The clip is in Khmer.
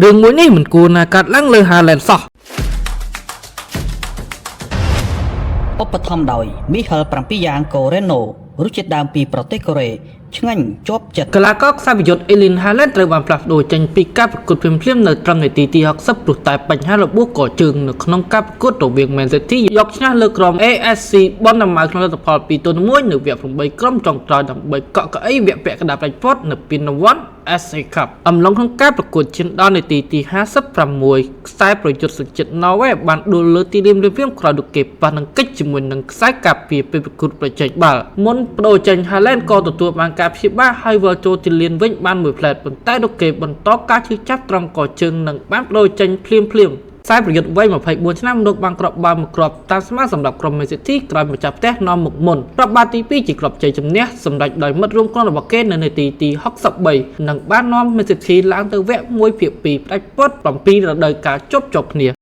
រឿងមួយនេះមិនគួរណាកាត់ឡើងលើ Haaland សោះ។ ឧបត្ថម្ភដោយមីហិល7យ៉ាងកូរ៉េណូរសជាតិដើមពីប្រទេសកូរ៉េឆ្ងាញ់ជាប់ចិត្ត។ កីឡាករខ្សែប្រយុទ្ធអេលីនហាឡែនត្រូវបានផ្លាស់ប្ដូរចេញពីការប្រកួតភ្លាមៗនៅត្រឹមនាទីទី60ព្រោះតែបញ្ហារបួសកជើងនៅក្នុងការប្រកួតរវាង Man City យកឈ្នះលើក្រុម AFC ប៉ុនណាម៉ៅក្នុងលទ្ធផល2-1នៅវគ្គ8ក្រុមចុងក្រោយដើម្បីកក់កៅអីវគ្គពាក់កណ្ដាលផ្ដាច់ព្រ័ត្រនៅពានរង្វាន់ FA Cup អំឡុងក្នុងការប្រកួតឈានដល់នាទីទី56ខ្សែប្រយុទ្ធសញ្ជាតិណ័រវេបានដួលលើទីលានភ្លាមៗក្រោយដូចគេប៉ះនឹងកិច្ចជាមួយនឹងខ្សែការពារពេលប្រកួតប្រជែងបាល់មុនប្ដូរចេញហាឡែនក៏ទទួលបានការព្យាបាលហើយវិលចូលទីលានវិញបានមួយផ្លែតប៉ុន្តែដូចគេបន្តការឈឺចាប់ត្រង់កជើងនិងបានប្ដូរចេញភ្លាមៗខ្សែប្រយុទ្ធវ័យ24ឆ្នាំលោកបានគ្រាប់បាល់មួយគ្រាប់តាមស្មើសម្រាប់ក្រុម Man City ក្រោយម្ចាស់ផ្ទះនាំមុខមុនគ្រាប់បាល់ទី2ជាគ្រាប់ជ័យជំនះសម្រេចដោយមិត្តរួមក្រុមរបស់គេនៅនាទីទី63និងបាននាំ Man City ឡើងទៅវគ្គ1ភាគ2ផ្ដាច់ពត់7រដូវកាលជាប់ជាប់គ្នា។